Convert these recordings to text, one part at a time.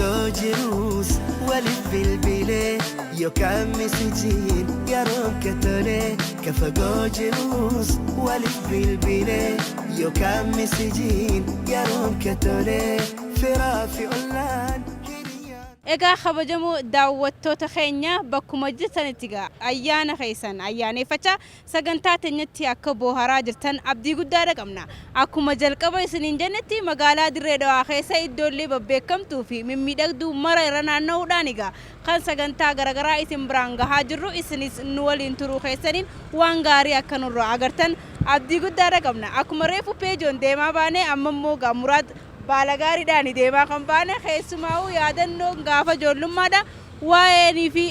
Fagoo jirus waliif bilbilee yookaan messageiin yeroon ka tolee. Ka fagoo jirus waliif bilbilee yookaan messageiin yeroon ka tolee. Firaa fi ollaan hiriyyaan. Egaa kabajamoo daawwattoota keenya, bakkuma jirtanitti egaa ayyaana keessan ayyaaneffachaa sagantaa teenyatti akka booharaa jirtan abdii guddaadha qabna. Akkuma jalqaba isiniin jennetti, magaalaa Dirree Dhawaa keessa iddoolee babbeekamtuu fi mimmiidhagduu mara irra naanna'uudhaan egaa kan sagantaa garaagaraa isin biraan gahaa jirru, isinis nu waliin turuu keessaniin waan gaarii akka nurraa agartan abdii guddaadha qabna. Akkuma reefu peejoon deemaa baane, amma immoo gaa Muraad baala gaariidhaan deemaa kan baane, keessumaa'uu yaadannoon gaafa ijoollummaadha waa'eenii fi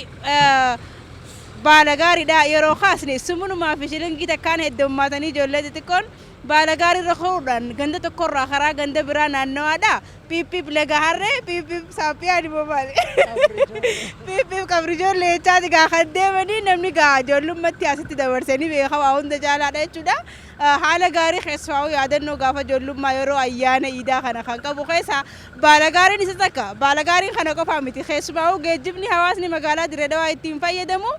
baala gaariidha yeroo kaasne, sumunumaa fi shilingii takkaan heddummaatanii ijoollee xixiqqoon baala gaariirra koruudhaan ganda tokkorraa karaa ganda biraa naannawaadha. Piippiip laga harree, piippiip saappiyaan immoo maali? Piippiip qabri ijoollee jechaati gaa kan deemanii namni gaa ijoollummaatti asitti dabarsanii beeka waa hunda caalaadha jechuudha. Haala gaarii, keessumaa yaadannoo gaafa ijoollummaa yeroo ayyaana iidaa kana kan qabu keessa baala gaariin isa takka. Baala gaariin kana qofaa miti. Keessumaa geejjibni hawaasni magaalaa Dirree Dhawaa ittiin fayyadamu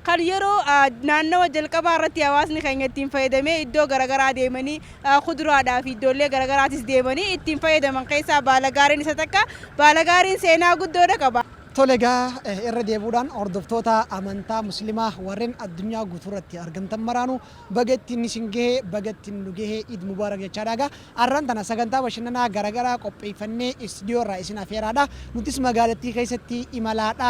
kan yeroo naannawa jalqabaa irratti hawaasni keenya ittiin fayyadamee iddoo garaagaraa deemanii kuduraadhaa fi iddoolee garaagaraatis deemanii ittiin fayyadaman keessaa baala gaariin isa takka. Baala gaariin seenaa guddoodha qaba. Tole, egaa irra deebi'uudhaan hordoftoota amantaa Musliimaa warreen addunyaa guutuu irratti argamtan maraanuu baga ittiin isin gahee, baga ittiin nu gahee, Iid Mubaarak jechaadha. Egaa har'aan tana sagantaa bashannanaa garaagaraa qopheeffannee istuudiyoo irraa isin afeeraadha. Nutis magaalattii keessatti imalaadha,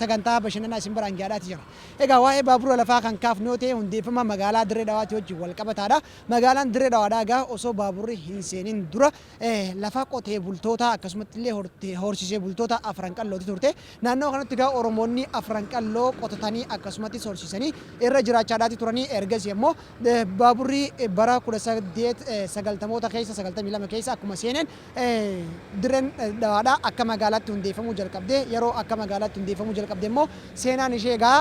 sagantaa bashannanaa isin biraan gahaadhaati jira. Egaa waa'ee baabura lafaa kan kaafnu yoo ta'e, hundeeffama magaalaa Dirree Dhawaatii wajjin wal qabataadha. Magaalaan Dirree Dhawaadhaa egaa osoo baaburri hin seenin dura lafa qotee bultoota akkasumatti illee horsiisee bultoota Afran Qallooti turte. Naannoo kanatti egaa Oromoonni Afran Qalloo qotatanii akkasumattis horsiisanii irra jiraachaadhaati turanii. Ergasii immoo baaburri bara 1890moota keessa, 92 keessa akkuma seeneen, Dirreen Dhawaadhaa akka magaalaatti hundeeffamuu jalqabde. Yeroo akka magaalaatti hundeeffamuu jalqabde immoo seenaan ishee egaa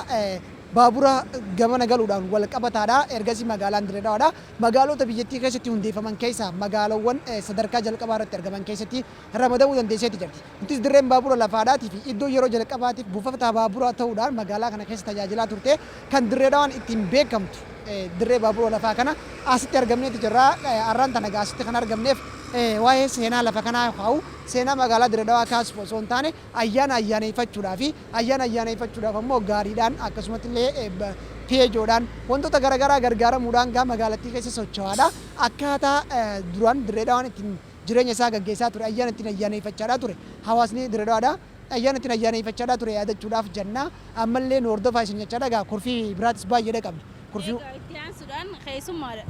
baabura gamana galuudhaan wal qabataadha. Ergasii magaalaan Dirree Dhawaadha magaalota biyyattii keessatti hundeeffaman keessaa magaalawwan sadarkaa jalqabaa irratti argaman keessatti ramadamuu dandeesseetti jirti. Nutis dirreen baabura lafaadhaatii fi iddoo yeroo jalqabaatiif buufata baaburaa ta'uudhaan magaalaa kana keessa tajaajilaa turte, kan Dirree Dhawaan ittiin beekamtu, dirree baabura lafaa kana asitti argamneeti jirra. Har'aan tana egaa asitti kan argamneef waa'ee seenaa lafa kanaa kaa'u, seenaa magaalaa Dirree Dhawaa kaasuuf osoo hin taane, ayyaana ayyaaneffachuudhaa fi ayyaana ayyaaneffachuudhaaf ammoo gaariidhaan akkasumatti illee peejoodhaan wantoota garaagaraa gargaaramuudhaan gaa magaalattii keessa socho'aadha. Akkaataa duraan Dirree Dhawaan ittiin jireenya isaa gaggeessaa ture, ayyaana ittiin ayyaaneffachaadhaa ture, hawaasni Dirree Dhawaadha ayyaana ittiin ayyaaneffachaadhaa ture yaadachuudhaaf jenna. Ammallee nu hordofaa isin jechaadha. Egaa kurfii biraatis baay'eedha qabna. Kurfii Egaa itti aansuudhaan keessummaadha.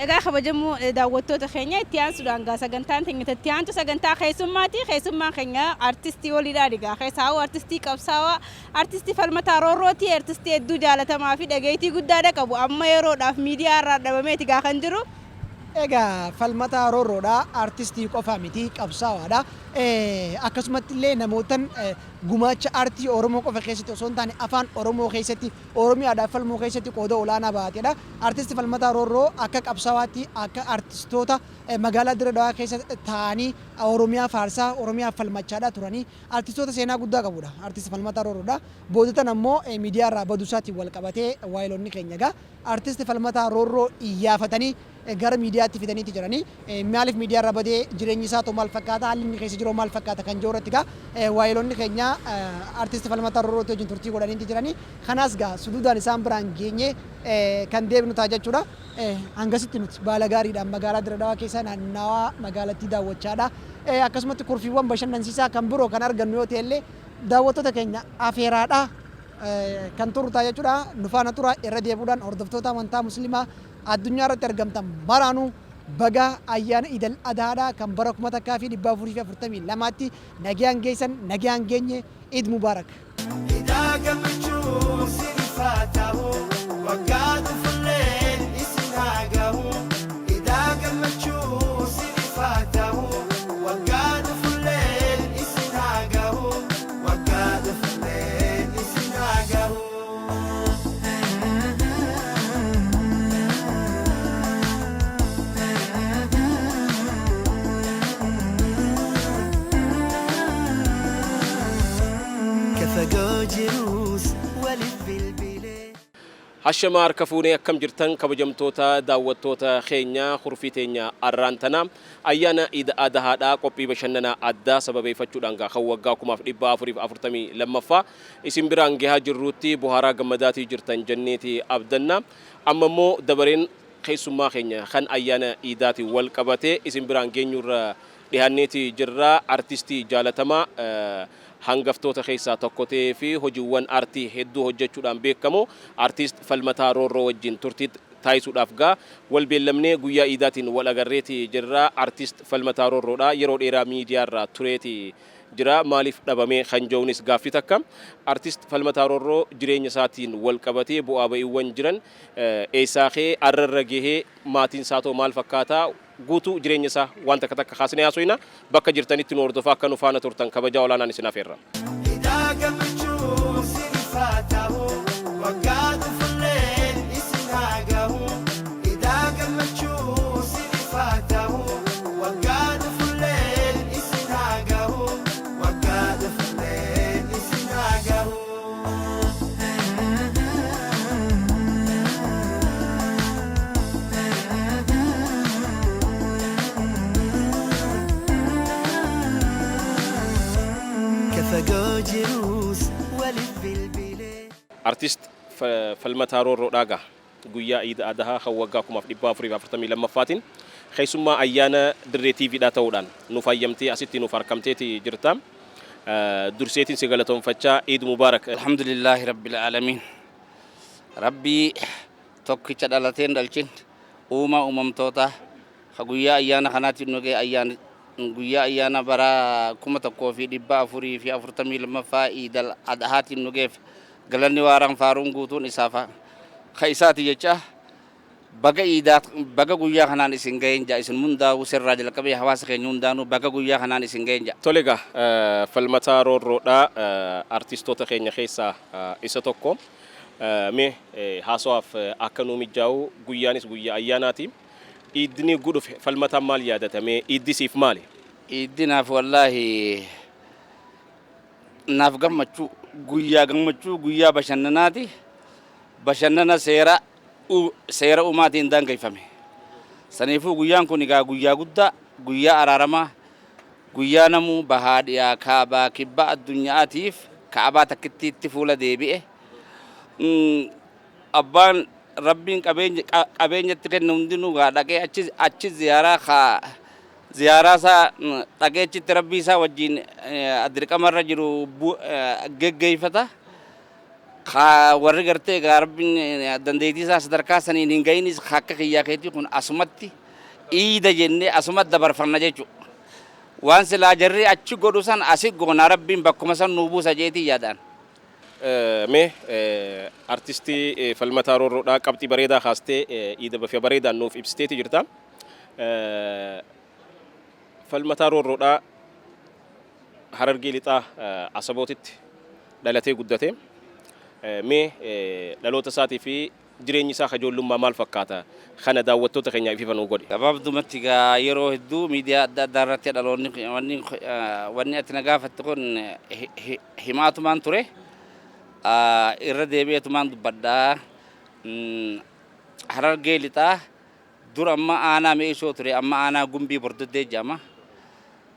Egaa kabajamoo daawwattoota keenya, itti aansuudhaan gaa sagantaan keenya itti aantu sagantaa keessummaati. Keessummaan keenya artistii waliidhaan egaa keessaa'uu artistii qabsaawaa, artistii Falmataa Roorrooti. Artistii hedduu jaalatamaa fi dhageettii guddaadha qabu. Amma yeroodhaaf miidiyaa irraa dhabameeti gaa kan jiru. Egaa Falmataa Roorroodha. Artistii qofaa miti, qabsaawaadha. Akkasumatti illee namootan gumaacha aartii Oromoo qofa keessatti osoo hin taane afaan Oromoo keessatti, Oromiyaadhaaf falmuu keessatti qooda olaanaa bahatedha. Artisti Falmataa Roorroo akka qabsaawaatti, akka artistoota magaalaa Dirree Dhawaa keessa taa'anii Oromiyaa faarsaa, Oromiyaaf falmachaadha turanii artistoota seenaa guddaa qabudha. Artisti Falmataa Roorroodha. Boodatan ammoo miidiyaa irraa baduu isaatiin wal qabatee waayiloonni keenya egaa Artisti Falmataa Roorroo iyyaafatanii gara miidiyaatti fidaniiti jiranii. Maaliif miidiyaa irraa badee, jireenyi isaa too maal fakkaata, haalli inni keessa jiru maal fakkaata kan jiru irratti egaa waayiloonni keenya Artisti Falmataa Roorrootti wajjin turtii godhaniiti jiranii. Kanaas gaa suduudaan isaan biraan geenyee kan deebinu ta'a jechuudha. Hangasitti nuti baala gaariidhaan magaalaa Dirree Dhawaa keessa naannawaa magaalattii daawwachaadha. Akkasumatti kurfiiwwan bashannansiisaa kan biroo kan argannu yoo ta'e illee daawwattoota keenya afeeraadha kan turru ta'a jechuudha. Nu faana tura. Irra deebi'uudhaan hordoftoota amantaa Musliimaa addunyaa irratti argamtan maraanuu baga ayyaana Idal Adhaadhaa kan bara 1442tti nagayaan geessan, nagayaan geenye. Iid Mubaarak. Idaa gammachuu sinif haa ta'u, waggaa dhufulleen isin haa gahu. Idaa gammachuu sinif haa ta'u, waggaa dhufulleen isin haa gahu, waggaa dhufulleen isin haa gahu. Ka fagoo jiruus waliif bilbilee. Hashamaa, harka fuunee, akkam jirtan kabajamtoota daawwattoota keenya? Kurfii teenya arraan tana ayyaana Iid Adahaadhaa qophii bashannanaa addaa sababeeffachuudhaan kan waggaa 1442ffaa isin biraan gahaa jirruutti bohaaraa gammadaatii jirtan jenneeti abdanna. Amma immoo dabareen keessummaa keenya kan ayyaana iidaatiin wal qabatee isin biraan geenyurra dhiyaanneeti jirra. Artistii jaalatamaa, hangaftoota keessaa tokko ta'ee fi hojiiwwan aartii hedduu hojjechuudhaan beekamu, Artiist Falmataa Roorroo wajjin turtii taasisuudhaaf gaa wal beellamnee guyyaa iidaatiin wal agarreeti jirra. Artiist Falmataa Roorroodha. Yeroo dheeraa miidiyaarraa tureeti jira. Maaliif dhabamee kan jedhuunis gaaffii takka. Artiist Falmataa Roorroo jireenya isaatiin wal qabatee bu'aa ba'iiwwan jiran, eessaa ka'ee arrarra gahee, maatiin isaa too maal fakkaataa, guutuu jireenya isaa waan takka takka kaasnee haasofna. Bakka jirtanitti nu hordofaa akka nu faana turtan kabajaa olaanaan isin afeerra. Idaa gammachuu isiniif haa ta'u, waggaa dhufullee isin haa gahu. Idaa gammachuu isiniif haa ta'u, waggaa dhufullee isin haa gahu. Waggaa dhufullee isin haa gahu. Ka fagoo jiruus waliif bilbilee. Artiist Falmataa Roorroodhaa gaa guyyaa Iida Adahaa kan waggaa 1442ffaatiin keessummaa ayyaana Dirree TVdhaa ta'uudhaan nuuf hayyamtee asitti nuuf argamteeti jirta. Durseetiin si galatoonfachaa, Iid Mubaarak. Alhamdulillahi Rabbil Aalamiin. Rabbii tokkicha dhalateen dhalchin, uumaa uumamtoota, ka guyyaa ayyaana kanaatiin nu ga'e, ayyaana guyyaa ayyaana bara 1442ffaa Iidal Adhaatiin nu ga'eef galanni waaraan faaruun guutuun isaaf ka isaati jecha, baga iidaa, baga guyyaa kanaan isin ga'een jaa. Isin hundaa'uu sirraa jalqabee hawaasa keenya hundaanuu baga guyyaa kanaan isin ga'een jaa. Tole egaa, Falmataa Roorroodhaa artistoota keenya keessaa isa tokko. Mee haasawaaf akka nuu mijaa'u, guyyaanis guyyaa ayyaanaati. Iiddni gudhufe Falmataan maal yaadata? Mee iiddi siif maali? Iiddi naaf, wallaahi, naaf gammachuu, guyyaa gammachuu, guyyaa bashannanaati. Bashannana seera uumaatiin daangeffame. Saniifuu guyyaan kun egaa guyyaa guddaa, guyyaa araaramaa, guyyaa namuu bahaa, dhiyaa, kaabaa, kibba addunyaatiif Ka'abaa takkittiitti fuula deebi'e. Abbaan Rabbiin qabeenyatti kenne hundinuu gaa dhaqee achi ziyaaraa kaa ziyaaraa isaa dhaqee achitti Rabbii isaa wajjin dirqamarra jiru geggeeffata. Ka warri gartee egaa Rabbiin dandeettii isaa sadarkaa saniin hin ga'inis akka kiyyaa keetii kun asumatti iida jennee asumatti dabarfanna jechuudha. Waan silaa jarri achi godhu san asi goona, Rabbiin bakkuma san nuu buusa jeetii yaadaan. Mee artistii Falmataa Roorroodhaa, qabxii bareedaa kaastee iida bifa bareedaan nuuf ibsiteeti jirta. Falmataa Roorroodhaa Harargee Lixaa Asabootitti dhalatee guddate. Mee dhaloota isaatii fi jireenyi isaa ijoollummaa maal fakkaata? Kana daawwattoota keenyaaf ifa nuu godhi. Gabaabdumatti egaa yeroo hedduu miidiyaa adda addaa irratti dhaloonni wanni ati na gaafatte kun himaatumaan ture. Irra deebi'eetumaan dubbadhaa. Harargee Lixaa, dur amma aanaa Meeshoo ture, amma aanaa Gumbii Bordoddee jedhama.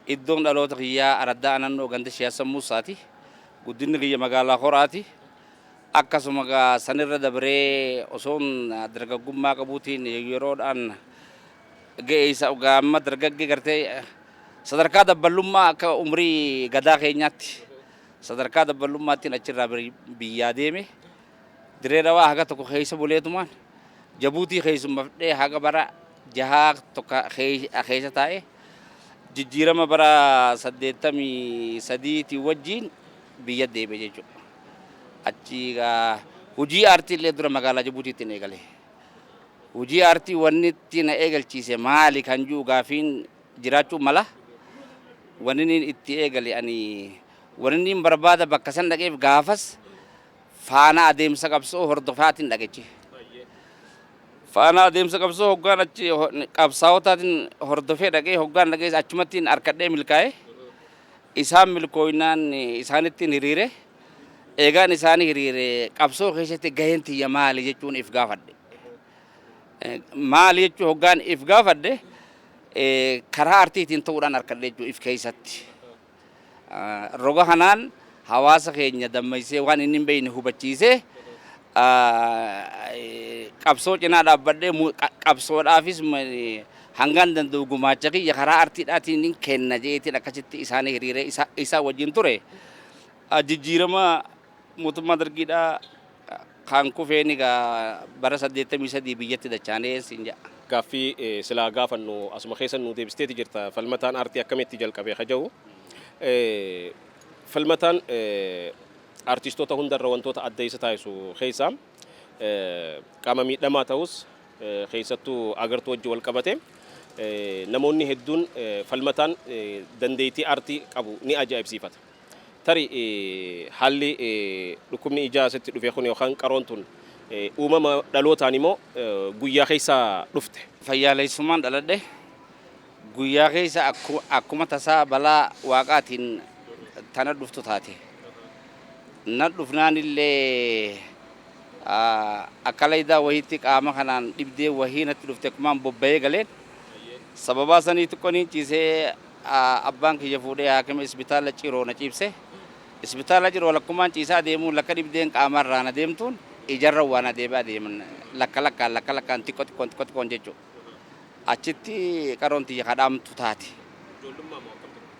Iddoon dhaloota kiyyaa araddaa Anannoo, ganda Shiyaassan Muusaati. Guddinni kiyya magaalaa Horaati. Akkasuma gaa sanirra dabree osoon dargaggummaa qabuutiin yeroodhaan ga'e isa gaa amma dargaggee gartee sadarkaa dabballummaa, akka umrii gadaa keenyaatti sadarkaa dabballummaattiin achirraa biyyaa deeme. Diree Dhawaa haga tokko keessa buleetumaan Jabuutii keessummafdhee haga bara jahaa tokko keessa taa'e, jijjiirama bara 83tiin wajjiin biyya deebi'e jechuudha. Achi egaa hojii aartii illee dura magaalaa Jabuutiitti hin eegale. Hojii aartii wanni itti na eegalchiise maali kan jiru gaafiin jiraachuu mala. Wanni inni itti eegale, ani wanni inni barbaada bakka san dhaqeef, gaafas faana adeemsa qabsoo hordofaatiin dhaqechi. Faana adeemsa qabsoo hoggaan achi qabsaa'otaatiin hordofee dhaqee, hoggaan dhaqee achumattiin harkadhee milkaa'e. Isaan milkooynaan isaanittiin hiriire. Eegaan isaan hiriire qabsoo keessatti gaheen tiyya maali jechuun if gaafadhe. Maali jechuun hoggaan if gaafadhe karaa artiitiin ta'uudhaan harkadhe jechuun if keessatti. Roga kanaan hawaasa keenya dammaysee waan inni hin beekne hubachiisee qabsoo cinaa dhaabbadhee qabsoodhaafis hangaan danda'u gumaacha kiyya karaa artiidhaatiin hin kenna jeetiin akkasitti isaanii hiriiree isaa wajjin ture. Jijjiirama mootummaa dargiidhaa kan kufeen egaa bara 83 biyyatti dachaanee siin jedha. Gaaffii silaa gaafannu asuma keessa nu deebisteeti jirta. Falmataan aartii akkamitti jalqabe ka jedhu. Falmataan aartistoota hundarra wantoota adda isa taasisu keessaa qaama miidhamaa ta'us, keessattuu agartuu wajji wal qabate, namoonni hedduun Falmataan dandeettii aartii qabu ni ajaa'ibsiifata. Tarii haalli dhukkubni ijaa asitti dhufe kun yookaan qaroon tun uumama dhalootaan immoo guyyaa keessaa dhufte? Fayyaaleessummaan dhaladhe. Guyyaa keessa akkuma tasaa balaa waaqaatiin tana dhuftu taate. Na dhufnaan illee akka laydaa wahiitti qaama kanaan dhibdee wahii natti dhufte, akkumaan bobba'ee galeen sababaa sanii xiqqooniin ciisee abbaan kiyya fuudhee haakima isbitaala Ciroo na ciibse. Isbitaala Ciroo lakkumaan ciisaa deemuun lakka dhibdeen qaamarraa na deemtuun ijarra waan adeemaa deeman lakka lakkaan lakka lakkaan xiqqoo xiqqoon xiqqoo xiqqoon jechuudha. Achitti qaroon tiyya kadhaamtu taate.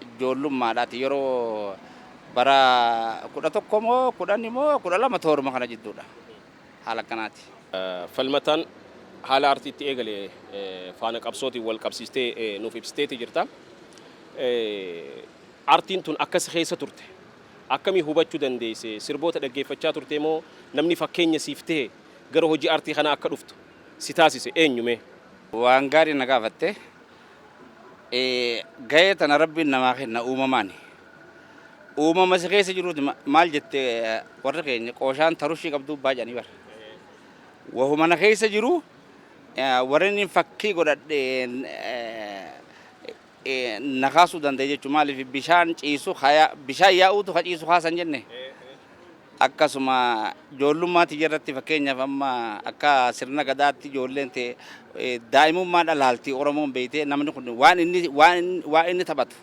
Ijoollummaadhaati, yeroo bara 11 moo 10 moo 12 tooruma kana jidduudha. Haala akkanaati. Falmataan haala aartiitti eegale faana qabsootiin wal qabsiistee nuuf ibsiteeti jirta. Aartiin tun akkas keessa turte. Akkamii hubachuu dandeesse? Sirboota dhaggeeffachaa turte moo namni fakkeenya siif ta'e gara hojii aartii kanaa akka dhuftu si taasise eenyume? Waan gaarii na gaafatte. Gahee tana Rabbiin namaa kenna uumamaan. Uumama si keessa jiruuti. Maal jette warri keenya, qooshaan tarushii qabduu baay'anii bara. Wahuma na keessa jiru warreen inni fakkii godhadhe na kaasuu danda'e jechuudha. Maaliif, bishaan ciisu bishaan yaa'uutu ka ciisu kaasan jenne. Akkasuma ijoollummaa tiyya irratti, fakkeenyaaf amma akka sirna gadaatti ijoolleen ta'e daa'imummaa dhalaalti Oromoon beeytee, namni kun waan inni taphatu.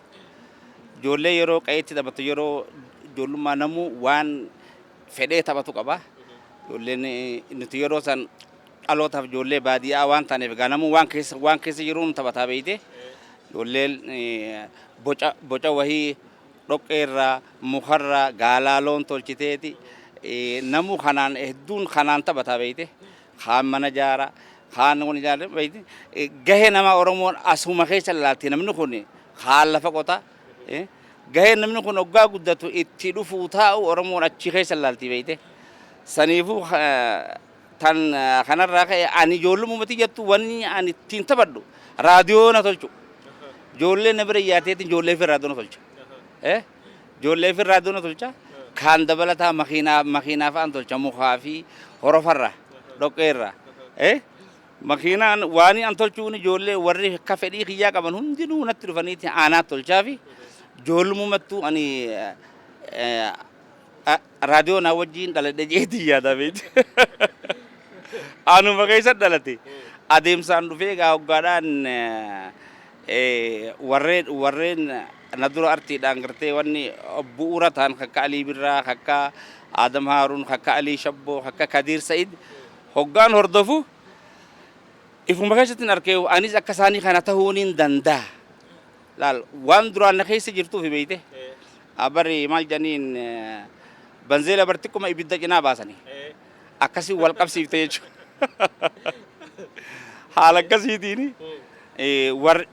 Ijoollee yeroo qe'eetti taphatu, yeroo ijoollummaa namuu waan fedhee taphatu qaba. Ijoolleen nuti yeroo san dhalootaaf ijoollee baadiyyaa waan taaneef egaa namuu waan keessa jiruun taphataa beeyte. Ijoolleen boca boca wahii dhoqqeerraa, mukarraa gaalaa loon tolchiteeti namuu kanaan hedduun kanaan taphataa beeyte. Kaan mana jaara, kaan kun ijaara beeyte. Gahee namaa Oromoon asuma keessa laalti, namni kun kaan lafa qota. Gahee namni kun hoggaa guddatu itti dhufuu taa'u Oromoon achi keessa laalti beeyte. Saniifuu tan kanarraa ka'e ani ijoollummaatti jettu wanni ani ittiin taphadhu raadiyoo na tolchu. Ijoollee na bira yaateetiin ijoollee fi raadiyoo na tolcha. Ijoollee fi raadiyoo na tolcha. Kaan dabalataa makiinaa makiinaa fa'aan tolcha, mukaa fi horofarra, dhoqqeerra. Makiinaan waan an tolchuun ijoollee warri akka fedhii kiyyaa qaban hundinuu natti dhufaniiti aanaa tolchaa fi ijoollummattuu ani raadiyoo naa wajjin dhaladhe jeetii yaada beekte. Anuma keessa dhalate. Adeemsaan dhufee egaa hoggaadhaan warreen na dura artiidhaan gartee wanni bu'uura ta'an akka Alii Birraa, akka Adam Haaruun, akka Alii Shabboo, akka Kadiir Sa'id hoggaan hordofu ifuma keessatti hin arkee anis akka isaanii kana ta'uu niin danda'a. Laal, waan duraan na keessa jirtuufi beeyte. Abarri maal jedhaniin, banzeela bar xiqquma ibidda cinaa baasanii. Akkasii wal qabsiifte jechuudha. Haala akkasiitiin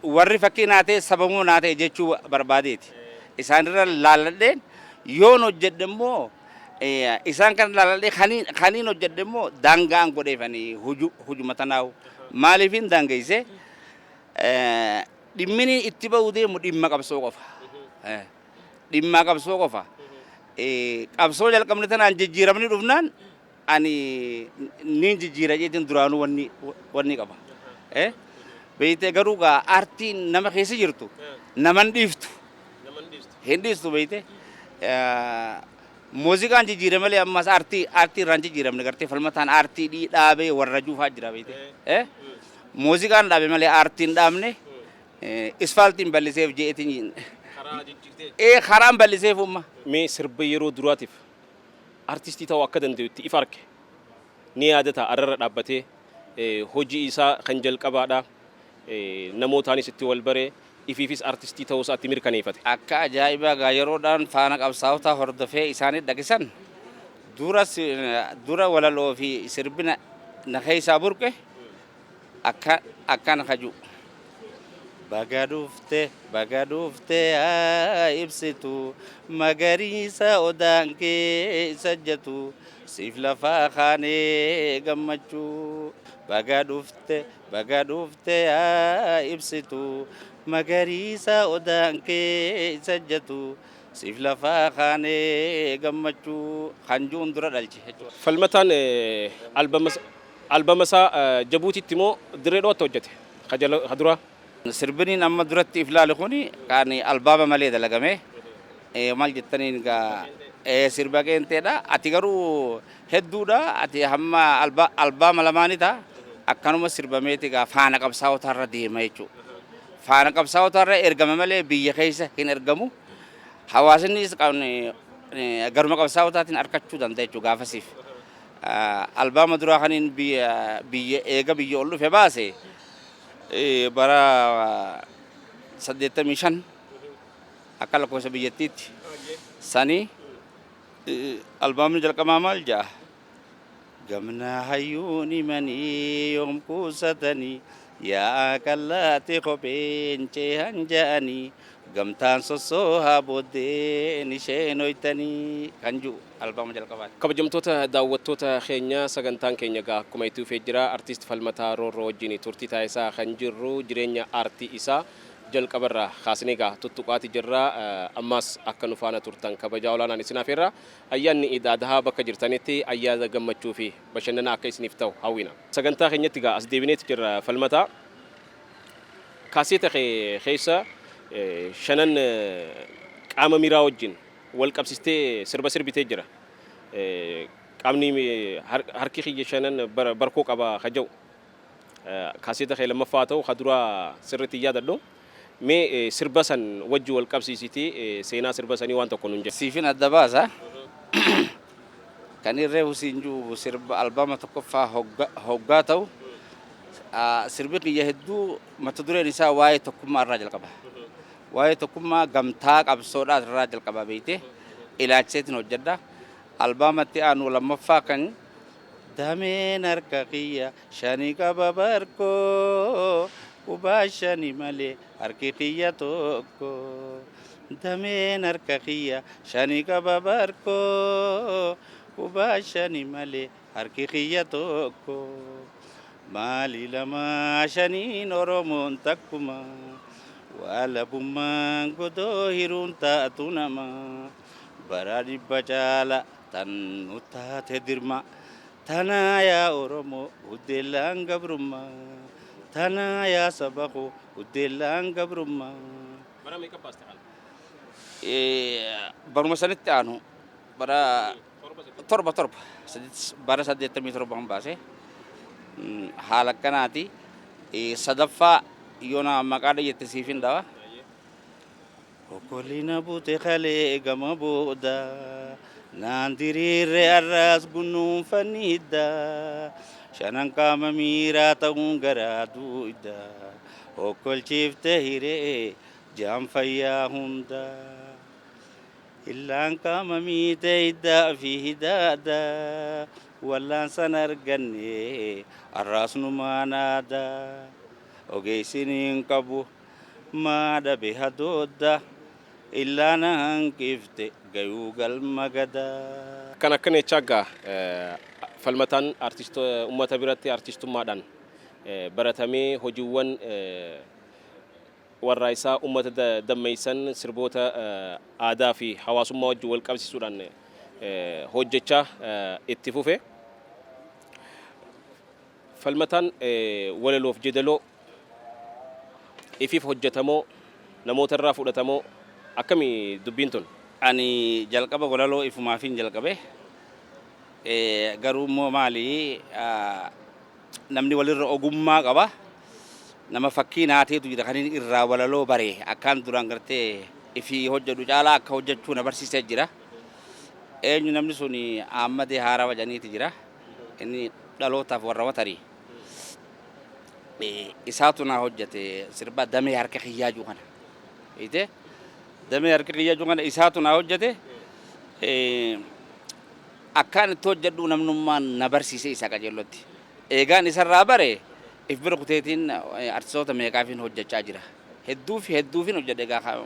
warri fakkii naa ta'e sababuu naa ta'e jechuu barbaadeeti. Isaanirra laalladheen yoon hojjedhe immoo isaan kan laalladhee kaniin hojjedhe immoo daangaan godheefanii hujuma tanaawu. Maaliifin daangeesse? Dhimmini itti ba'uu deemu dhimma qabsoo qofa. Dhimma qabsoo qofa. Qabsoo jalqabne tanaan jijjiiramni dhufnaan ani niin jijjiira jeetiin duraanuu wanni qaba. Beeytee, garuu gaa aartiin nama keessa jirtu naman dhiiftu. Hin dhiistu beeyte. Muuziqaan jijjiirame malee ammas aartii irraan jijjiiramne. Gartee Falmataan aartii dhaabee warra juufaa jira beekte. Muuziqaan dhaabe malee aartiin dhaabne. Isfaaltiin bal'iseef jeetiin. Karaa jijjiirtee. Ee, karaan bal'iseef umma. Mee sirba yeroo duraatiif artistii ta'uu akka danda'utti ifa arge ni yaadata? Arrarra dhaabbatee hojii isaa kan jalqabaadha. Namootaanis itti wal baree, ifiifis artistii ta'uu isaatti mirkaneeffate. Akka ajaa'ibaa gaa yeroodhaan faana qabsaa'otaa hordofee isaanii dhaqisan dura dura walaloo fi sirbina na keessaa burqe akka akkana kaju. Baga dhufte, baga dhufte, haa ibsitu magariisa odaan keessa jatu siif lafaa kaanee gammachuu. Baga dhufte, baga dhufte, haa ibsitu magariisa odaan keessa jatu siif lafaa kaanee gammachuu hanjuun dura dhalche jechuudha. Falmataan albama isaa Jabuutitti moo Dirree Dhawaatti hojjete? Ka duraa? Sirbiniin amma duratti if laale kuni kan albaama malee dalagame. Maal jettaniin gaa, sirba qeenteedha. Ati garuu hedduudha. Ati hamma albaama lamaanii ta'a. Akkanuma sirbameeti gaa faana qabsaa'otaarra deema jechuudha. Faana qabsaa'otaarra ergama malee biyya keessa hin ergamu. Hawaasnis garuma qabsaa'otaatiin argachuu danda'a jechuudha gaafasiif. Albaama duraa kaniin biyya eega biyya ol dhufe baase bara 85 akka lakkoofsa biyyattiitti. Sanii albaamni jalqabaa maal jedha? Gamna hayyuun himanii yoom kuusatanii yaa kallaate kopheen ceehan ja'anii gamtaan sossoohaa booddeen isheen hoytanii kan jiru albaama jalqabaati. Kabajamtoota daawwattoota keenya, sagantaan keenya gaa akkuma itti fufee jira. Artiist Falmataa Roorroo wajjin turtii taasisaa kan jirru, jireenya aartii isaa jalqabarraa kaasnee gaa tuttuqaati jirra. Ammaas akka nu faana turtan kabajaa olaanaan isin afeerra. Ayyaanni Iid Adhaa bakka jirtanitti ayyaana gammachuu fi bashannanaa akka isiniif ta'u hawwina. Sagantaa keenyatti gaa as deebineeti jirra. Falmataa, kaaseeta kee keessa shanan qaama miiraa wajjin wal qabsistee sirba sirbitee jira. Qaamni harki kiyya shanan barkoo qaba ka jedhu kaaseeta kee lammaffaa ta'u ka duraa sirriitti hin yaadadhu. Mee sirba san wajji wal qabsiisitii seenaa sirba sanii waan tokko nun jedhi. Siifin adda baasa. Kan irree husiin jiru sirba albaama tokkoffaa hoggaa ta'u, sirbi kiyya hedduu mata dureen isaa waa'ee tokkummaa irraa jalqaba. Waa'ee tokkummaa gamtaa qabsoodhaa irraa jalqaba beekte ilaalchiseetiin hojjedha. Albaamatti aanu lammaffaa kan dameen harka kiyya shani qaba barkoo qubaa shani malee harki kiyya tokko. Dameen harka kiyya shani qaba barkoo qubaa shani malee harki kiyya tokko. Maali lama shaniin Oromoon takkuma waalabummaan godoo hiruun taatu nama bara 100 caala tan nu taate dirma tanaa yaa Oromoo uddeellaan gabrummaa tanaa yaa saba koo uddeellaan gabrummaa. Bara meeqa baaste kana? Baruma sanitti aanu, bara torba torba, bara 87 baase. Haala akkanaati. Sadaffaa yoona maqaa dhayyette siif hin dhawa. Okkolina bute kalee gama booda naan diriirre arraas gunnuunfanni hidda shanan qaama miiraa ta'uun garaa duuyda okkolchiifte hiree jaan fayyaa hunda. Illaan qaama miite hiddaa fi hidaada wallaansan arganne arraas numaan aadaa ogeessin hin qabu maa dhabe hadoodda illaana hanqifte gayuu galma gadaa. Kan akkana jechaa gaa Falmataan uummata biratti artistummaadhaan baratamee hojiiwwan warraa isaa uummata dammeessan sirboota aadaa fi hawaasummaa wajjin wal qabsiisuudhaan hojjechaa itti fufe. Falmataan walaloof jedaloo ifiif hojjetamoo namoota irraa fudhatamoo akkamii dubbiin tun? Ani jalqaba walaloo ifumaafin jalqabe. Garuu immoo maali, namni walirra ogummaa qaba. Nama fakkii naateetu jira kan inni irraa walaloo bare, akkaan duraan gartee ifii hojjedhu caalaa akka hojjechuu na barsiisee jira. Eenyu namni sun? Ahmadee Haarawa jedhaniiti jira. Inni dhalootaaf warra watarii. Isaatu naa hojjete sirba "Damee harka kiyyaa" jiru kana. Hiite, "Damee harka kiyyaa" jiru kana isaatu naa hojjete. Akkaan itti hojjedhu namnummaan na barsiise isa qajeellotti. Eegaan isarraa bare if bira kuteetiin artistoota meeqaafiin hojjechaa jira. Hedduu fi hedduufin hojjedhe egaa,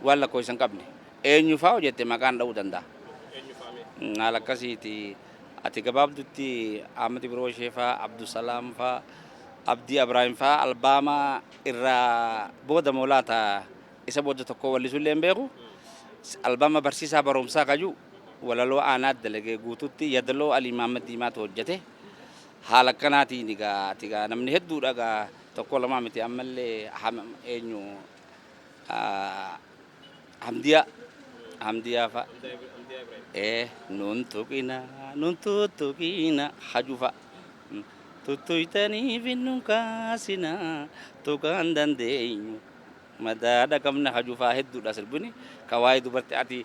waan lakkoofsa hin qabne. Eenyu faa hojjette maqaan dha'uu danda'a. Haala akkasiiti. Ati gabaabdutti Ahmad Ibrooshee faa, Abdusalaam faa, Abdii Abraahim faa albaamaa irraa booda moolaata isa booda tokko wallisuu illee hin beeku. Albaama "Barsiisaa Barumsaa" kaju walaloo aanaa dalagee guututti yadaloo Alii Mahammad Diimaatu hojjete. Haala akkanaatiin egaa ati egaa namni hedduudha egaa, tokko lamaa miti. Ammallee eenyu, Hamdiyaa, Hamdiyaa fa'a. Nun tuqina, nun tuttuqina haju fa'a. Tuttuytaniif nun kaasina, tuqaan dandeenyu madaadha qabna haju fa'a hedduudha sirbini. Ka waa'ee dubartii ati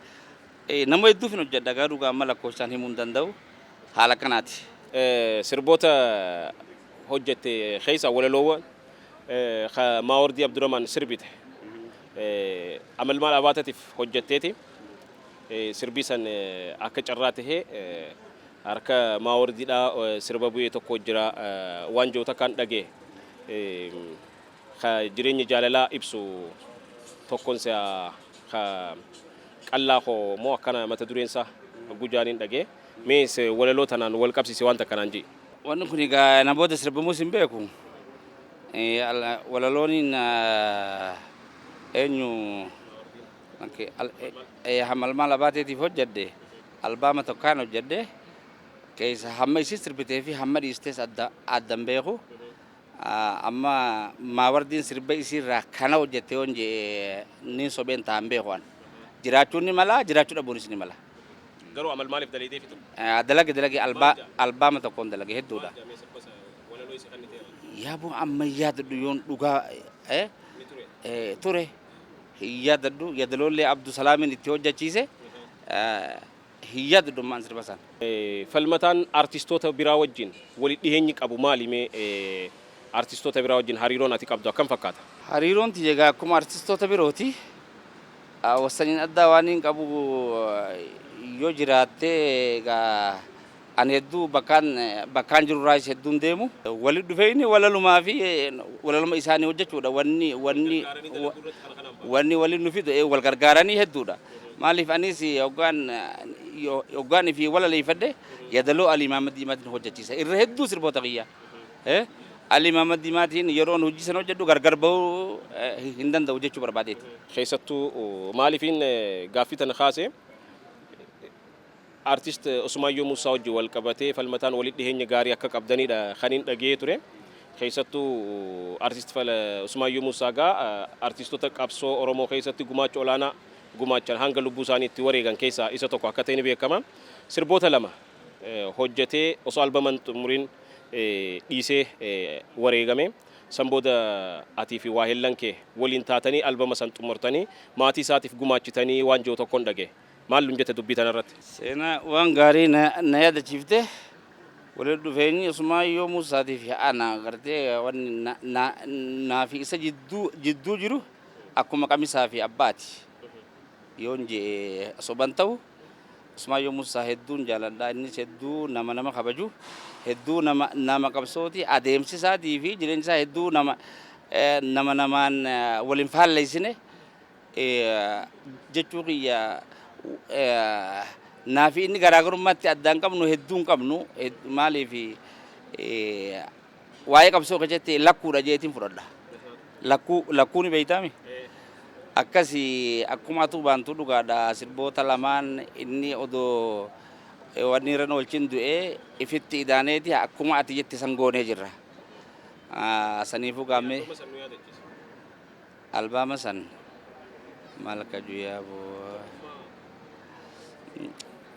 nama hedduuf hin hojjedha, garuu amma lakkoofsaan himuu hin danda'u. Haala akkanaati. Sirboota hojjette keessa walaloowwan ka Maawardii Abdurrahman sirbite Amalmaal Abaatatiif hojjetteeti. Sirbii san akka carraa tahee harka Maawardiidhaa sirba bu'ee tokko jira waan jiru takkaan dhagee, ka jireenya jaalalaa ibsu tokkoon si'a ka "Qallaa koo" moo akkana mata dureen isaa gujaaniin dhagee. Mee walaloo tanaan wal qabsiise waan takkanaan ji'i. Wanni kun egaa na booda sirbamuus hin beeku. Walalooniin eenyu Hamalmaal Abaateetiif hojjedhe, albaama tokkaan hojjedhe keessa hamma isii sirbitee fi hamma dhiistees addan beeku. Amma Maawardiin sirba isiirraa kana hojjette yoon jee niin sobeen ta'an beeku an. Jiraachuun ni mala, jiraachuu dhabuunis ni mala. Garuu amal maaliif dalaydee fitu? Dalage, dalage, albaama tokkoon dalage, hedduudha. Yaaboo amma yaadadhu yoon dhugaa ture hin yaadadhu. Yadaloollee Abdusalaamiin itti hojjechiise, hin yaadadhu ammaan sirba sana. Falmataan artistoota biraa wajjin walitti dhiheenyi qabu maali mee? Artistoota biraa wajjin hariiroon ati qabdu akkam fakkaata? Hariiroon tiyya egaa akkuma artistoota birooti. Wassaniin addaa waan hin qabu yoo jiraatte egaa ani hedduu bakkaan bakkaan jirurraas hedduun deemu. Walitti dhufeenyi walalumaa fi walaluma isaanii hojjechuudha. Wanni waliin nu fidu wal gargaaranii hedduudha. Maaliif, anis hoggaan hoggaan fi walaleeffadhe yadaloo Alii Mahammad Diimaatiin hojjechiisa. Irra hedduu sirboota kiyya. Alii Mahammad Diimaatiin yeroon hojii sana hojjedhu gargar bahuu hin danda'u jechuu barbaadeeti. Keessattuu maaliifiin gaaffii tana kaase, artist Usmaayyoo Muusaa wajjin wal qabatee Falmataan walitti dhiheenya gaarii akka qabdanidha kan hin dhaga'ee ture. Keessattuu artist Usmaayyoo Muusaa gaa artistoota qabsoo Oromoo keessatti gumaacha olaanaa gumaachan, hanga lubbuu isaanii itti wareegan keessaa isa tokko akka ta'e ni beekama. Sirboota lama hojjetee osoo albaman xumuriin dhiisee wareegame. San booda atii fi waahillan kee waliin taatanii albama san xumurtanii maatii isaatiif gumaachitanii waan jiru tokkoon dhagee. Maal nun jette dubbii tanarratti? Seenaa waan gaarii na yaadachiifte. Walitti dhufeenyi Usmaayyoo Muusaatii fi ana gartee wanni naa fi isa jidduu jiru akkuma qamisaa fi abbaati. Yoon jee soban ta'u, Usmaayyoo Muusaa hedduun jaaladha. Innis hedduu nama nama kabaju, hedduu nama nama qabsooti. Adeemsi isaatii fi jireenyi isaa hedduu nama nama namaan waliin faalleessine jechuu kiyya. Naa fi inni garaagarummaatti addaan qabnu hedduu hin qabnu. Maaliif, waa'ee qabsoo keessatti lakkuudha jeetiin fudhadha. Lakkuu, lakkuu ni beektaami? Akkasi akkuma atuu baantuu dhugaadha, sirboota lamaan inni odoo wanni irra oolchin du'ee ifitti idaaneeti akkuma ati jette san goonee jirra. Saniifuu gaammee albaama san maal akka juyaa boo.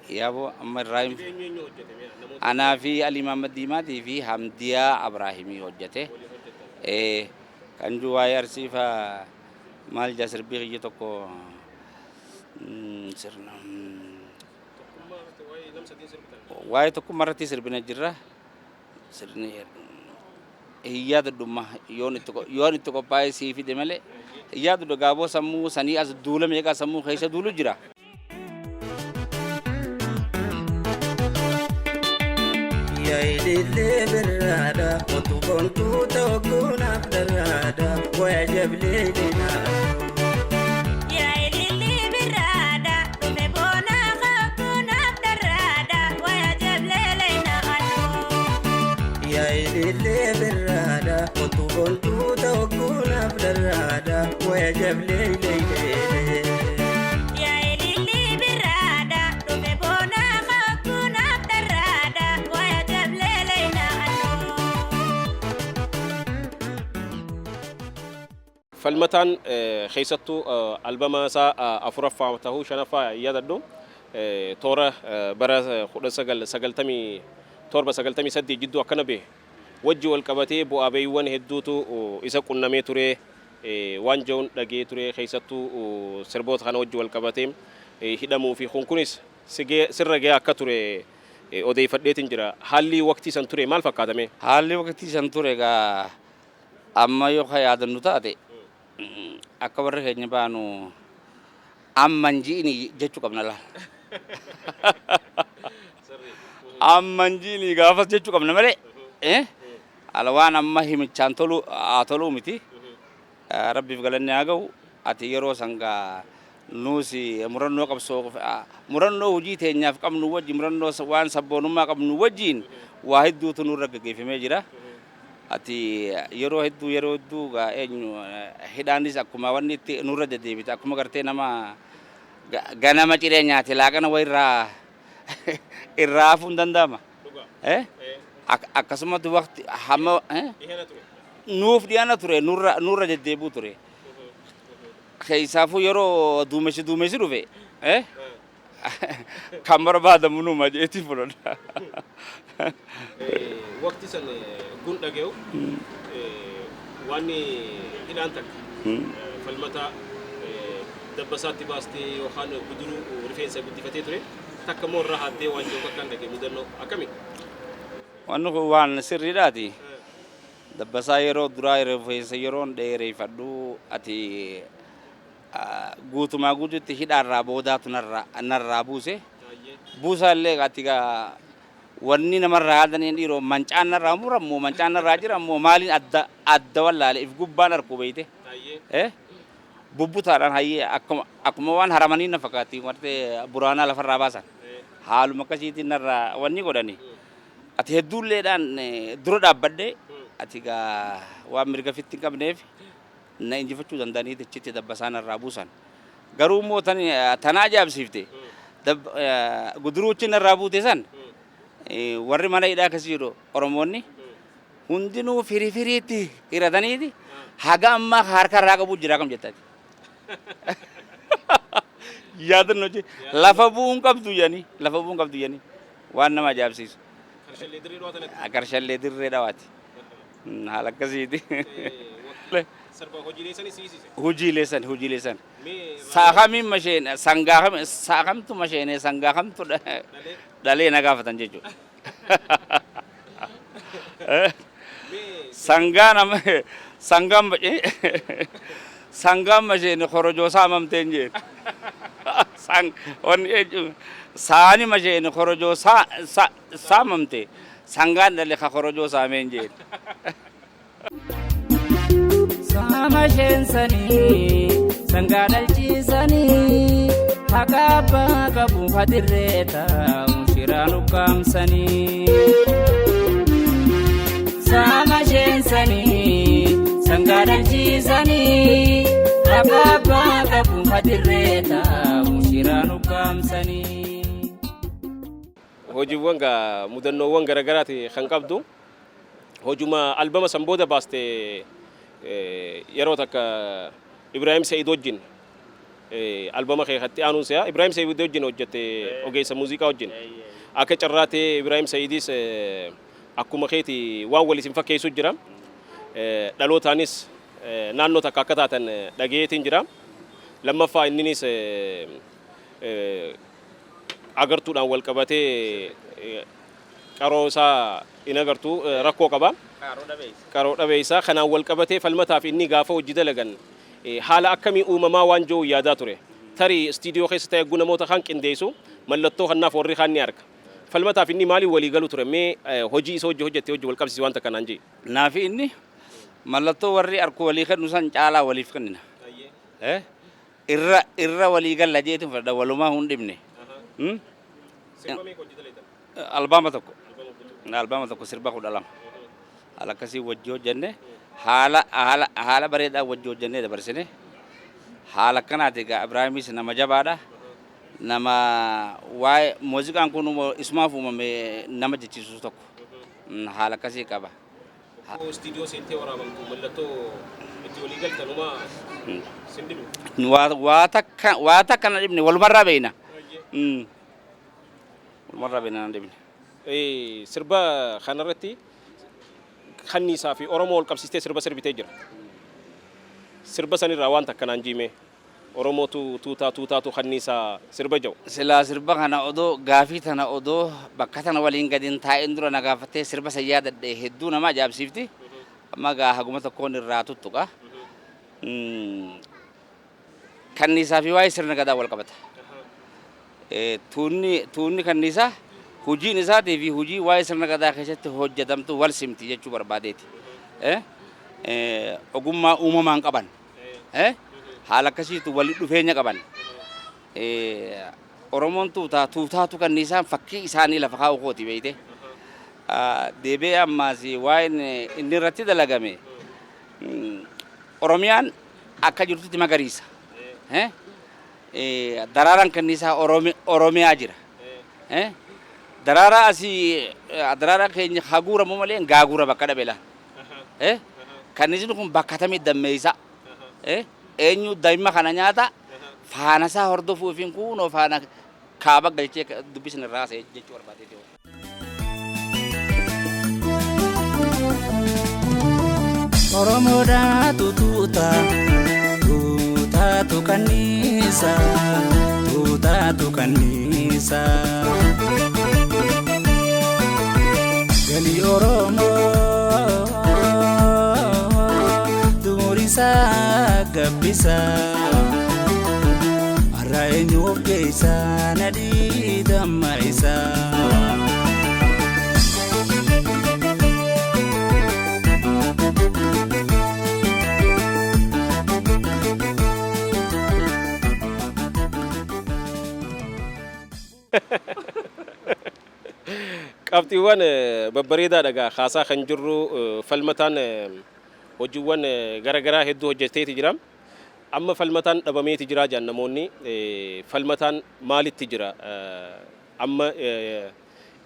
Yaaboo amma irraa anaa fi Alii Mahammad Diimaatii fi Hamdiyaa Abraahimii hojjete. Kan jiru waa'ee Arsii faa maal jaa sirbii kiyya tokko sirna waa'ee tokkummaa irratti sirbina jirra. Sirni hin yaadadhumma yoon itti yoon itti qophaa'ee sii fide malee hin yaadadhu gaaboo sammuu sanii as duula meeqaa sammuu keessa duulu jira. Yaa ilillee birraadha otu boontuu tokko naaf darraadha waya jablee dinaa. Yaa ilillii birraadha dhufe boonaa kaakuu naaf darraadha waya jablee leena aduu. Yaa ilillee birraadha otu boontuu tokko naaf darraadha waya jablee leeylee. Yaa ilillii birraadha dhufe boonaa kaakuu naaf darraadha waya jablee leena aduu. Falmataan keessattuu albama isaa afuraffaa tahuu shanaffaa yaadadhu toora bara 1997 98 jidduu akkana bahe wajji wal qabatee bu'aa bahiiwwan hedduutu isa qunnamee ture waan ja'uun dhagee ture keessattuu sirboota kana wajji wal qabatee hidhamuu fi kun kunis sirra gahee akka ture odeeffadheetiin jira. Haalli waqtii san ture maal fakkaatame? Haalli waqtii san ture egaa amma yoo ka yaadannu taate akka warri keenya baanu amman ji'ini jechuu qabna laal. Amman ji'ini gaafas jechuu qabna malee ala waan amma himichaan tolu haa toluu miti. Rabbiif galanni haa ga'u ati yeroo san gaa nuus murannoo qabsoo murannoo hojii teenyaaf qabnu wajji murannoo waan sabboonummaa qabnu wajjiin waa hedduutu nurra gaggeeffamee jira. Ati yeroo hedduu yeroo hedduu gaa eenyu hidhaanis akkuma wanni itti nurra deddeebite akkuma gartee nama ganama ciree nyaate laaqana wayirraa irraa hafuu hin danda'ama. Akkasumatti waqti hamma nuuf dhiyaana ture nurra nurra deddeebi'u ture. Keessaafuu yeroo duumessi duumessi dhufe kan barbaadamu numa jeetii fudhadha. Waqti san gun dhaga'u waan hidhaan takka Falmata dabbasaatti baastee yookaan guduruu rifeensa guddifatee ture takka immoo irraa haaddee waan jiru akkaan dhaga'e mudannoo akkami? Wanni kun waan sirriidhaati. Dabbasaa yeroo duraa rifeensa yeroon dheereeffadhu ati guutumaa guututti hidhaarraa boodaatu narraa buuse. Buusaa illee ati gaa wanni namarraa haadaniin dhiiroo mancaan narraa murammoo mancaan narraa jirammoo maaliin adda adda wallaale if gubbaan arkuu beeyte. Bubbutaadhaan hayyee akkuma akkuma waan haramanii na fakkaatti wartee buraanaa lafarraa baasan. Haaluma akkasiitiin narraa wanni godhani. Ati hedduulleedhaan dura dhaabbadhe ati gaa waan mirga fitti hin qabneef na injifachuu danda'anii achitti dabbasaa narraa buusan. Garuu immoo tan tana ajaa'ibsiifte guduruuchi narraa buute san warri mana hidhaa keessa jiru Oromoonni hundinuu firii firiitti hirataniiti haga ammaa harka irraa qabu jira kam jettati. Yaadannoo jee lafa bu'uun qabdu jedhanii lafa bu'uun qabdu jedhanii waan nama ajaa'ibsiisu. Karshallee Dirree Dhawaa tanatti. Karshallee Dirree Dhawaati. Haala akkasiiti. Sirba hojiilee sani siisise. Hojiilee san hojiilee san. Mee Saakamiin masheen sangaa kam saakamtu masheenee sangaa kamtu dhalee na gaafatan jechuudha. Sangaa nama sangaan sangaan masheene korojoo saamamteen jeen. Sang wanni jechuun saani masheene korojoo saamamte sangaan dhale ka korojoo saameen jeen. Saama sheensanii sangaa dhalchiisanii haqa abbaa qabu hadirree taa'u shiraan ukkaamsanii. Saama sheensanii sangaa dhalchiisanii haqa abbaa qabu hadirree taa'u shiraan ukkaamsanii. Hojiiwwan gaa mudannoowwan garagaraati kan qabdu. Hojuma albama san booda baaste yeroo takka Ibraahim Sa'id wajjin Albama kee katti aanuun si'a Ibrahim Sa'iid wajjin hojjette, ogeessa muuziqaa wajjin. Akka carraa ta'ee Ibrahim Sa'iidis akkuma keeti waan wal isin fakkeessu jira. Dhalootaanis naannoo takka akka taatan dhageetiin jira. Lammaffaa inninis agartuudhaan wal qabatee qaroo isaa hin agartu, rakkoo qaba. Qaroo dhabeessa. Kanaan wal qabatee Falmataaf inni gaafa hojii dalagan haala akkamii uumamaa waan jiru yaadaa ture. Tarii istiidiyoo keessa ta'e eeguu namoota kaan qindeessu mallattoo kanaaf warri kaan ni arga. Falmataaf inni maaliin walii galu ture? Mee hojii isa hojii hojjette hojii wal qabsiisi waan takka naan jee. Naafi inni mallattoo warri arku walii kennu san caalaa waliif kennina. Irra irra walii galla jeetiin fudhadha, walumaa hin dhibne. Albaama tokko. Albaama tokko, sirba 12. Haala akkasii wajji hojjenne, haala haala haala bareedaa wajji hojjennee dabarsine. Haala akkanaati egaa. Ibraahimis nama jabaadha. Nama waa'ee muuziqaan kun isumaaf uumame nama jechiisu tokko. Haala akkasii qaba. Istiidiyoo seentee waraabamtu mallattoo itti walii galtanumaa sin dhibne. Waa takka na dhibne, walumarraa beeyna. Walumarraa beeyna, na dhibne. Sirba kanarratti kanniisaa fi Oromoo wal qabsiistee sirba sirbitee jira. Sirba sanirraa waan takka naan jiime. Oromootu tuutaa tuutaatu kanniisaa sirba jedhu. Silaa sirba kana odoo gaafii tana odoo bakka tana waliin gadi hin taa'in dura na gaafattee sirba san yaadadhe, hedduu nama ajaa'ibsiifti. Amma gaa haguma tokkoon irraa tuttuqa. Kanniisaa fi waa'ee sirna gadaa wal qabata. Tuunni kanniisaa hojiin isaatii fi hojii waa'ee sirna gadaa keessatti hojjetamtu wal simti jechuu barbaadeeti. Ogummaa uumamaan qaban. Haala akkasiitu walitti dhufeenya qaban. Oromoon tuutaa tuutaatu kanniisaan fakkii isaanii lafa kaa'u kooti beeyte. Deebi'ee ammaas waa'een inni irratti dalagame, Oromiyaan akka jirtutti magariisa. Daraaraan kanniisaa Oromiyaa jira. Daraaraa asii daraaraa keenya haguuramu malee gaagura bakka dhabe laal. Kanniisni kun bakka tamii dammeessa? Eenyu daa'ima kana nyaata? Faana isaa hordofuu fi kunoo faana kaaba galchee dubbisni irraa haasa'e jechuu barbaadeeti. Oromoodhaatu tuuta tuutaatu kanniisa, tuutaatu kanniisa. Galii Oromoo duurisaa gabbisa. Har'a eenyu of geessa nadhii damma isaa? Qabxiiwwan babbareedaa dhagaa haasaa kan jirru, Falmataan hojiiwwan garaagaraa hedduu hojjeteeti jira. Amma Falmataan dhabameeti jira jedhan namoonni. Falmataan maalitti jira? Amma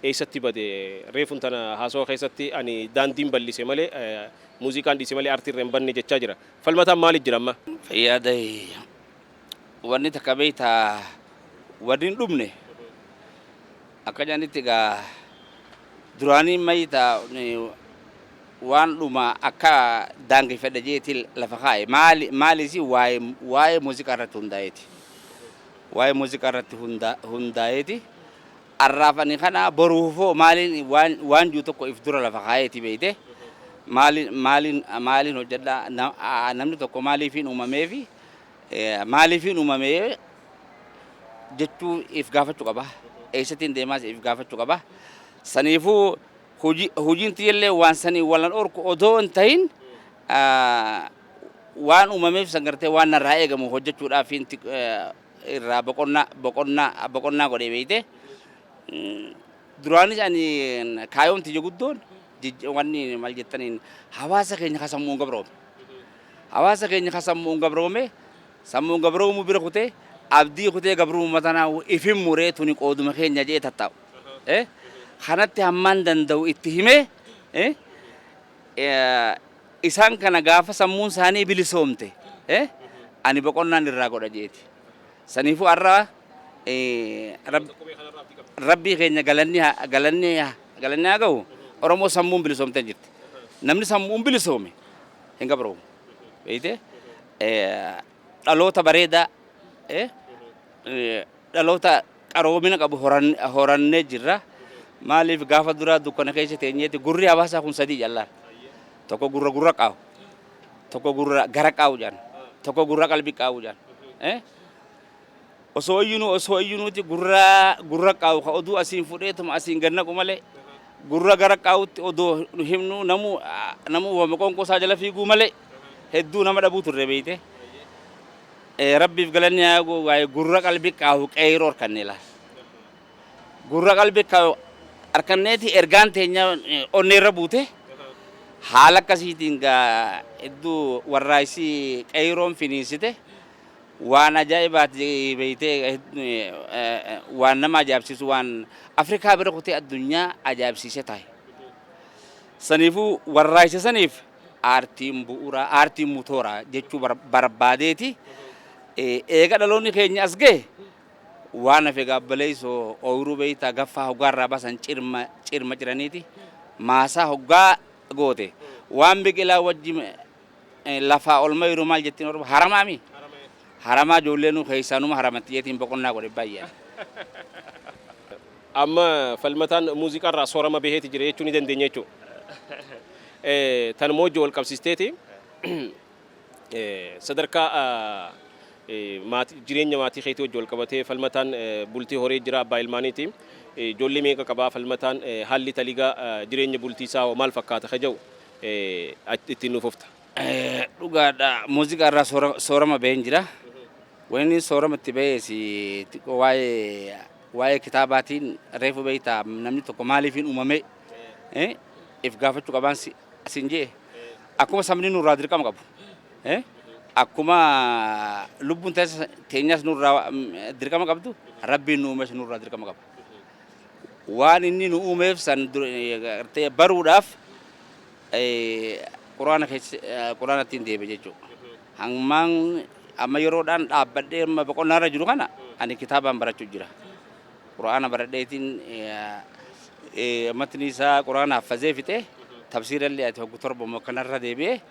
eessatti bade? Reefun tana haasawaa keessatti ani daandiin bal'ise malee, muuziqaan dhiise malee aartii irra hin banne jechaa jira. Falmataan maalitti jira amma? Fayyaada, wanni takka beektaa, wanni hin dhumne akka jedhanitti egaa duraanii mayitaa waan dhuma akka daangeffadha jeetii lafa kaa'e. Maali maalis waa'ee muuziqaa irratti hundaa'eeti. Waa'ee muuziqaa irratti hundaa'eeti. Arraafani kana boruufoo maaliin waan jiru tokko if dura lafa kaa'eeti beeyte. Maaliin maaliin maaliin hojjedha, namni tokko maaliifiin uumameefi maaliifiin uumamee jechuu if gaafachuu qaba. Eessattiin deemaas if gaafachuu qaba. Saniifuu hojiin tiyyallee waan sanii walan orku odoo hin ta'in, waan uumameef san gartee waan narraa eegamu hojjechuudhaaf irraa boqonnaa godhee beeyte. Duraanis ani kaayoon tiyya guddoon wanni maal jettaniin hawaasa keenya ka sammuun gabroome. Hawaasa keenya ka sammuun gabroome, sammuun gabroomuu bira kutee, abdii kutee, gabrummaa tanaa ifin muree, tuni qooduma keenya jee tattaa'u. Kanatti hammaan danda'u itti himee, isaan kana gaafa sammuun isaanii bilisoomte ani boqonnaan irraa godha jeeti. Saniifuu har'a Rabbii keenya galanni galanni galanni haa gahu Oromoo sammuun bilisoomtee jirti. Namni sammuun bilisoome hin gabroomu. Beeytee dhaloota bareedaa dhaloota qaroomina qabu horannee jirra. Maaliif gaafa duraa dukkana keessa teenyeeti gurri hawaasaa kun sadii jallaan. Tokko gurra gurra qaawu. Tokko gurra gara qaawu jaan. Tokko gurra qalbii qaawu jaan. Osoo iyyinuu osoo iyyinuuti gurra gurra qaawu ka oduu asiin fudheetuma asiin gad naqu malee gurra gara qaawutti odoo himnuu namuu namuu wama qoonqoo isaa jala fiiguu malee hedduu nama dhabuu turre beeyte. Rabbiif galanni haa gahu waa'ee gurra qalbii qaawu qeeyroo harkanne laal. Gurra qalbii qaawu harkanneeti ergaan teenya onnee irra buute haala akkasiitiin gaa hedduu warraaysi qeeyroon finiinsite waan ajaa'ibaati beeytee waan nama ajaa'ibsiisu waan Afrikaa bira kutee addunyaa ajaa'ibsiise tahe. Saniifuu warraaysa saniif aartiin bu'uura, aartiin motoora jechuu barbaadeeti. Eega dhaloonni keenya as gahe waan hafe gaabbaleessoo ooyiruu beeytaa gaffaa hoggaa irraa basan cirma cirma ciraniiti maasaa hoggaa goote waan biqilaa wajji lafaa ol mayru maal jettiin orma haramaami haramaa ijoollee nu keessaa numa haramatti jeetiin boqonnaa godhe baay'ee. Amma Falmataan muuziqaa irraa soorama baheeti jira jechuu ni dandeenya jechuudha. Tan moojjo wal qabsiisteeti sadarkaa maatii jireenya maatii keetii wajji wal qabatee Falmataan bultii horee jira abbaa ilmaaniiti. Ijoollee meeqa qabaa Falmataan haalli taligaa jireenya bultii isaa hoo maal fakkaata ka jedhu ittiin nuuf fufta. Dhugaadha muuziqaa irraa soorama baheen jira. Wanni soorama itti bahees xiqqoo waa'ee waa'ee kitaabaatiin reefu beektaa namni tokko maaliif hin uumame if gaafachuu qabaan siin jee akkuma sabni nurraa dirqama qabu akkuma lubbuun teenyas nurraa dirqama qabdu Rabbiin nu uumes nurraa dirqama qaba. Waan inni nu uumeef san gartee baruudhaaf quraana keessa quraana ittiin deeme jechuudha. Hammaan amma yeroodhaan dhaabbadhee amma boqonnaarra jiru kana ani kitaabaan barachuu jira. Quraana baradheetiin matni isaa quraana haffazee fixee tafsiirallee ati hoggu torba kanarra deebi'ee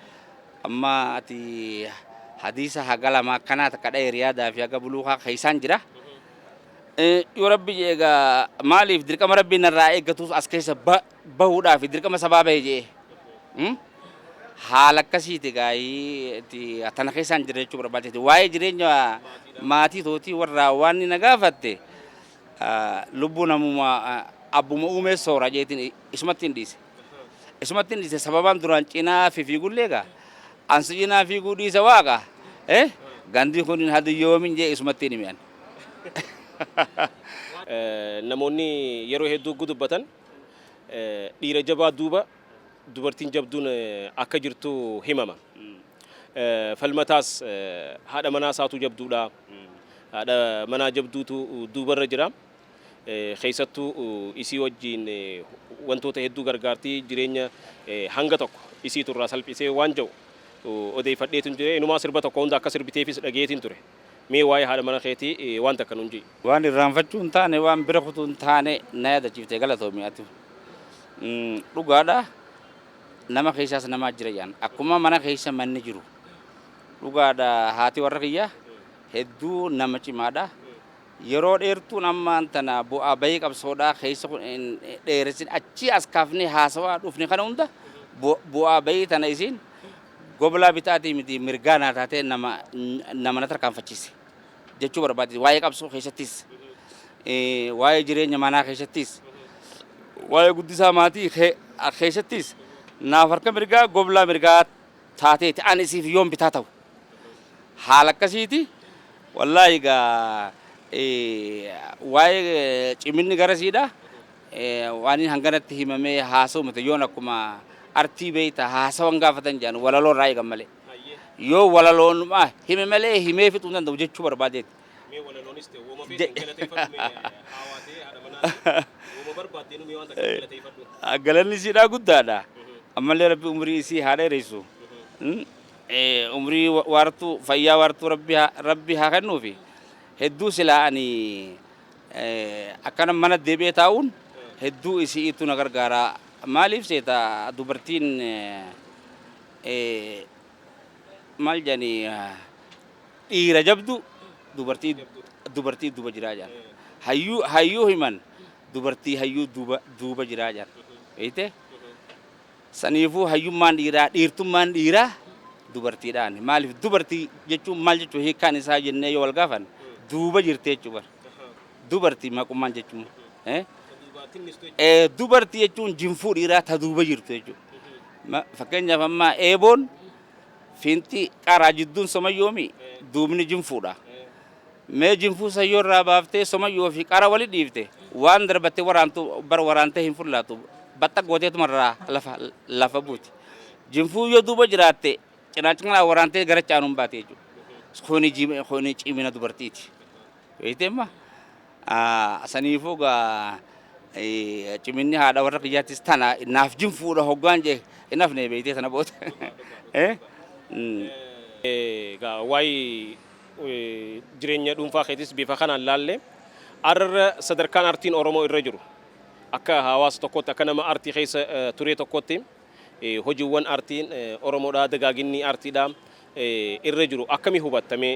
amma ati hadiisa haga lama akkanaa takka dha'e riyaadaa fi haga buluukaa keessaan jira. Yoo Rabbi je'e egaa maaliif dirqama Rabbiin narraa eeggatus as keessa bahuudhaaf dirqama sabaa bahe je'e. Haala akkasiiti egaa tana keessaan jira jechuu barbaadeeti. Waa'ee jireenya maatii tootii warraa waan na gaafatte lubbuu namuma abbuma uumee soora jeetiin isumatti hin dhiise. Isumatti hin dhiise sababaan duraan cinaa fi fiigullee egaa ansi cinaa fiiguu dhiise waaqa. Gandi kun hin hadiyyoomin jee isumatti hin hime. Namoonni yeroo hedduu dubbatan dhiira jabaa duuba dubartiin jabduun akka jirtu himama. Falmataas haadha manaa isaatu jabduudha. Haadha manaa jabduutu duubarra jira. Keessattuu isii wajjin wantoota hedduu gargaartii jireenya hanga tokko isiitu irraa salphisee waan jedhu odeeffadheetu jire. Inumaa sirba tokko hunda akka sirbiteefis dhageetiin ture. Mee waa'ee haadha mana keetii waan takka nuun ji'i. Waan irraanfachuu hin taane waan bira kutuu hin taane na yaadachiifte galatoomi ati. Dhugaadha nama keessaas namaa jira jedhan akkuma mana keessa manni jiru. Dhugaadha haati warra kiyya hedduu nama cimaadha. Yeroo dheertuun ammaan tana bu'aa bahii qabsoodhaa keessa dheeressin achii as kaafnee haasawaa dhufne kana hunda bu'aa bahii tana isiin goblaa bitaatii miti mirgaa naa taatee nama nama na tarkaanfachiise jechuu barbaade waa'ee qabsoo keessattis waa'ee jireenya manaa keessattis waa'ee guddisaa maatii keessattis naaf harka mirgaa goblaa mirgaa taateeti ani isiif yoon bitaa ta'u haala akkasiiti wallaahi egaa waa'ee ciminni garasiidha waan hanganatti himamee haasa'u miti yoon akkuma artii beeyta haasawan gaafatan jedhan walaloo irraa eegan malee yoo walaloon hime malee himee fixuu hin danda'u jechuu barbaadeeti. Mee walaloonis ta'e wooma feeteen galateeffadhu mee haawaa ta'e haadha manaa wooma barbaaddeen mee waan takka galateeffadhu. Galanni isiidhaa guddaadha. Ammallee Rabbi umrii isii haa dheeressu. Umrii waartuu fayyaa waartuu Rabbi haa kennuufi. Hedduu silaa ani akkana mana deebi'ee taa'uun hedduu isi'iitu na gargaara. Maaliif seeta dubartiin maal jedhanii dhiira jabdu dubartii dubartii duuba jiraa jedhan. Hayyuu hayyuu himan dubartii hayyuu duuba duuba jiraa jedhan. Beeyte? Saniifuu hayyummaan dhiiraa dhiirtummaan dhiiraa dubartiidhaan. Maaliif dubartii jechuun maal jechuu hiikkaan isaa jennee yoo wal gaafan duuba jirti jechuu bar. Dubartii maqummaan jechuun. Dubartii jechuun jinfuu dhiiraa ta duuba jirtu jechuudha. Fakkeenyaaf amma eeboon fiinxi qaraa jidduun somayyoomi duubni jinfuudha. Mee jinfuu sayyoo irraa baaftee somayyoo fi qara wali dhiifte waan darbattee waraantu bar waraantee hin fullaatu baxxa gooteetuma irraa lafa lafa buuti. Jinfuu yoo duuba jiraatte cinaacha kanaa waraantee gara caanuun baate jechuudha. Kuni cimina dubartiiti. Beektee amma saniifuu gaa ciminni haadha warra kiyyaattis tana naaf jinfuudha hoggaan jee hin hafne beektee sana booda. Egaa waa'ee jireenya dhuunfaa keetis bifa kanaan laalle arra sadarkaan artiin Oromoo irra jiru akka hawaasa tokkotti akka nama artii keessa turee tokkotti hojiiwwan artiin Oromoodhaa dagaaginni artiidhaa irra jiru akkamii hubattamee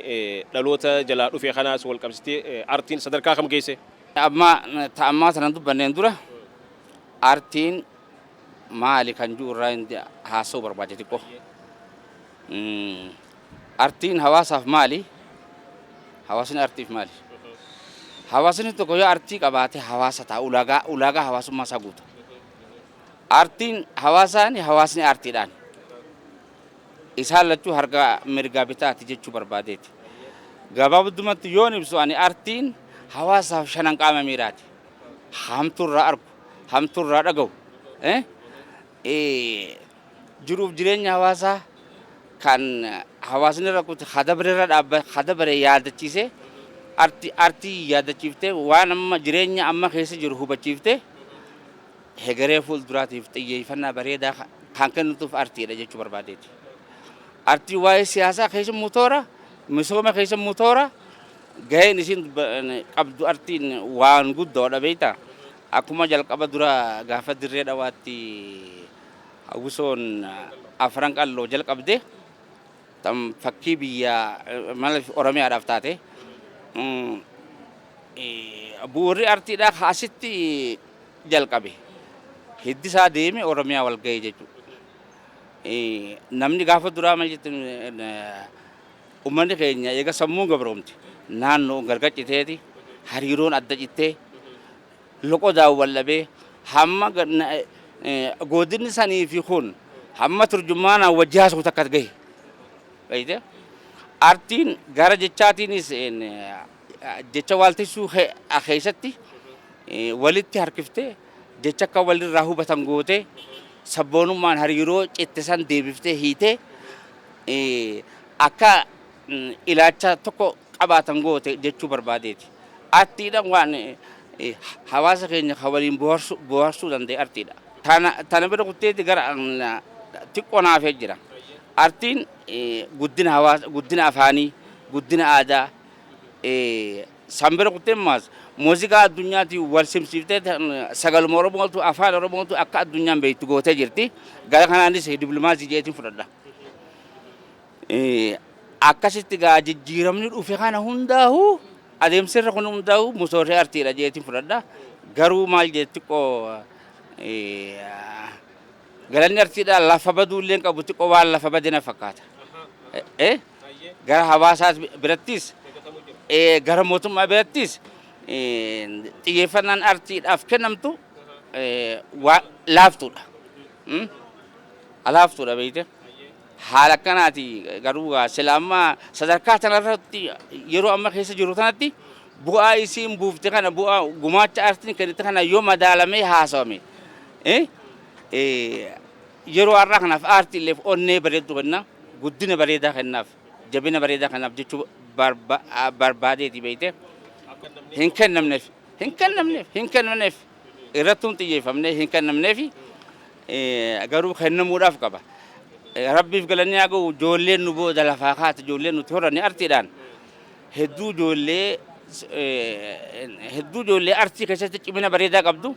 dhaloota jalaa dhufe kanaas wal qabsitee artiin sadarkaa kam geesse? Amma ta ammaa tana dubbanneen dura artiin maali kan jiru irraa haasa'uu barbaade xiqqoo. Artiin hawaasaaf maali? Hawaasni artiif maali? Hawaasni tokko yoo artii qabaate hawaasa ta'a ulaagaa ulaagaa hawaasummaa isaa guuta. Artiin hawaasaan hawaasni artiidhaan. Isaan lachuu harka mirgaa bitaati jechuu barbaadeeti. Gabaabdumatti yoon ibsu ani artiin hawaasaaf shanan qaama miiraati. Hamtuurraa argu, hamtuurraa dhagahu, jiruuf jireenya hawaasaa kan hawaasni rakkute hadabre irra dhaabba hadabare yaadachiisee artii artii yaadachiiftee waan amma jireenya amma keessa jiru hubachiiftee hegeree fuulduraatiif xiyyeeffannaa bareedaa kan kennituuf artiidha jechuu barbaadeeti. Artii waa'ee siyaasaa keessa motoora, misooma keessa motoora, gaheen isiin qabdu artiin waan guddaadha beektaa. Akkuma jalqaba dura gaafa dirree dhawaatti hawwisoon afran qalloo jalqabde tam fakkii biyya mala Oromiyaadhaaf taate bu'uurri artiidhaa asitti jalqabe hiddi isaa deeme Oromiyaa wal ga'e jechuudha. Namni gaafa duraa maal jettu uummanni keenya eega sammuun gabroomte naannoo gargar citeeti hariiroon adda cittee loqodaan wal dhabee hamma godinni sanii fi kun hamma turjumaanaan wajji haasa'u takka gahe. Beeyte? Artiin gara jechaatiinis jecha waaltessuu keessatti walitti harkiftee jecha akka walirraa hubatan gootee sabboonummaan hariiroo citte san deebiftee hiitee akka ilaalcha tokko qabaatan goote jechuu barbaadeeti. Artiidhaan waan hawaasa keenya kan waliin bohaarsuu danda'e artiidha. Tana bira kutteetti gara xiqqoo naafee jira. Artiin guddina hawaasa, guddina afaanii, guddina aadaa san bira kuttee maas muuziqaa addunyaatiin wal simsiiftee sagaluma Oromootu afaan Oromootu akka addunyaan beektu gootee jirti. Gara kanaanis dippiloomaasii jeetiin fudhadha. Akkasitti gaa jijjiiramni dhufe kana hundaa'u adeemsi irra kun hundaa'u musoorree artiidha jeetiin fudhadha. Garuu maal jeetti xiqqoo galanni artiidha lafa baduu illee qabu xiqqoo waan lafa bade na fakkaata. Gara hawaasaa birattis gara mootummaa birattis xiyyeeffannaan artiidhaaf kennamtu laaftuudha. Laaftuudha beekte. Haala akkanaati garuu sila amma sadarkaa tanarratti yeroo amma keessa jiru tanatti bu'aa isiin buufte kana bu'aa gumaacha artiin kennite kana yoo madaalamee haasawame yeroo har'aa kanaaf aartii illee onnee bareeddu kenna guddina bareedaa kennaaf jabina bareedaa kennaaf jechuu barbaadeeti beekte hin kennamneef hin kennamneef hin kennamneef irrattuu hin xiyyeeffamne hin kennamneef garuu kennamuudhaaf qaba. Rabbiif galanni haa ga'u ijoolleen nu booda lafaa kaate ijoolleen nuti horanne artiidhaan hedduu ijoollee Hedduu ijoollee artii keessatti cimina bareedaa qabdu.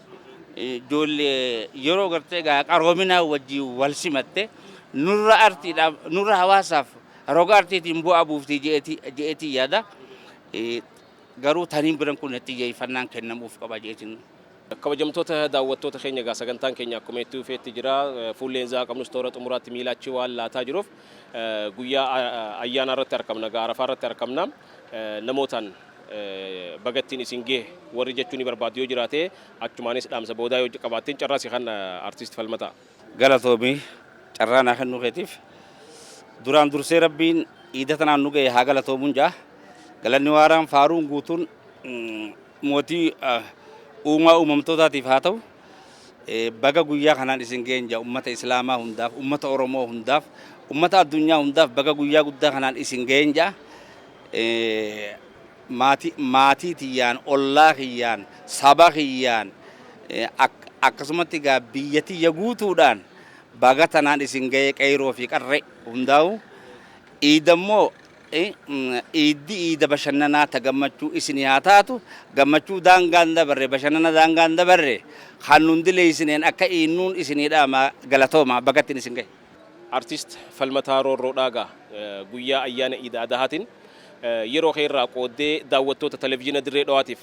Ijoollee yeroo gartee gaa qaroominaa wajjin wal simatte nurra artiidhaaf, nurra hawaasaaf roga artiitiin bu'aa buuftii je'eetii yaada. Garuu taniin biran kun xiyyeeffannaan kennamuuf qaba je'eetiin. Kabajamtoota daawwattoota keenya, egaa sagantaan keenya akkuma itti fufeetti jira. Fuulleen zaa qabnus toora xumuraatti miilaachi waan laataa jiruuf, guyyaa ayyaana irratti argamna, egaa Arafaa irratti argamna. Namootaan bagattiin isin gahe warri jechuun ni barbaadu yoo jiraate, achumaanis dhaamsa boodaa yoo qabaatteen carraa si kan artist Falmataa. Galatoomii carraa naa kennuu keetiif. Duraan dursee Rabbiin iida tanaan nu ga'e haa galatoomuun jaa. Galanni waaraan faaruun guutuun mootii uumaa uumamtootaatiif haa ta'u. Baga guyyaa kanaan isin ga'een jaa ummata Islaamaa hundaaf, ummata Oromoo hundaaf, ummata addunyaa hundaaf baga guyyaa guddaa kanaan isin ga'een jaa. Maatii tiyyaan, ollaa kiyyaan, saba kiyyaan, akkasumatti egaa biyya tiyya guutuudhaan baga tanaan isin ga'ee, qeyroo fi qarree hundaa'u. Iidammoo iiddi iida bashannanaa ta gammachuu isinii haa taatu. Gammachuu daangaan dabarre, bashannana daangaan dabarre kan hundi leeysineen akka iinnuun isinii dhaama. Galatooma, bagattiin isin ga'e. Artist Falmataa Roorroo Dhaagaa, guyyaa ayyaana Iida Adahaatiin yeroo kee irraa qooddee daawwattoota Televizyiina Dirree Dhawaatiif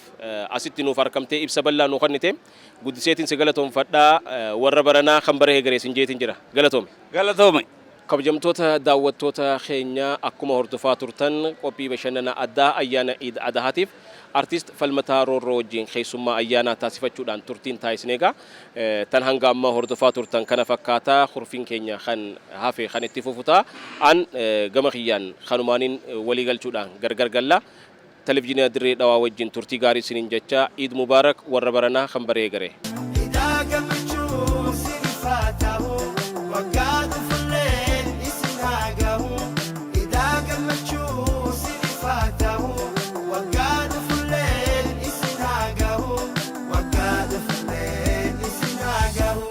asitti nuuf argamtee ibsa bal'aa nuu kennite, guddiseetiin si galatoomfadhaa. Warra baranaa kan bara eegalee sin jeetiin jira. Galatoomi. Galatoome. Kabajamtoota daawwattoota keenya, akkuma hordofaa turtan qophii bashannana addaa ayyaana Iid Adahaatiif artist Falmataa Roorroo wajjin keessummaa ayyaanaa taasifachuudhaan turtiin taasisne egaa tan hanga ammaa hordofaa turtan kana fakkaataa. Kurfiin keenya kan hafe kan itti fufutaa an gama kiyyaan kanumaaniin walii galchuudhaan gargar galla. Televizyiina Dirree Dhawaa wajjin turtii gaarii isiniin jecha, Iid Mubaarak, warra baranaa kan baree garee. Idaa gammachuu sinif haa ta'u, waggaa dhufullee isin haa gahu. Idaa gammachuu sinif haa ta'u, waggaa dhufullee isin haa gahu. Waggaa dhufullee isin haa gahu.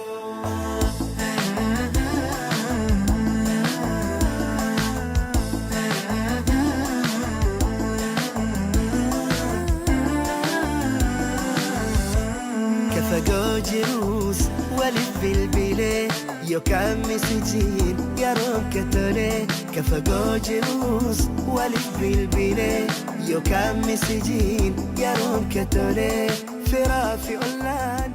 Ka fagoo jirus waliif bilbilee yookaan misijin yeroon katolee. Ka fagoo jirus waliif bilbilee yookaan misijin yeroon katolee. Firaa fi ollaan.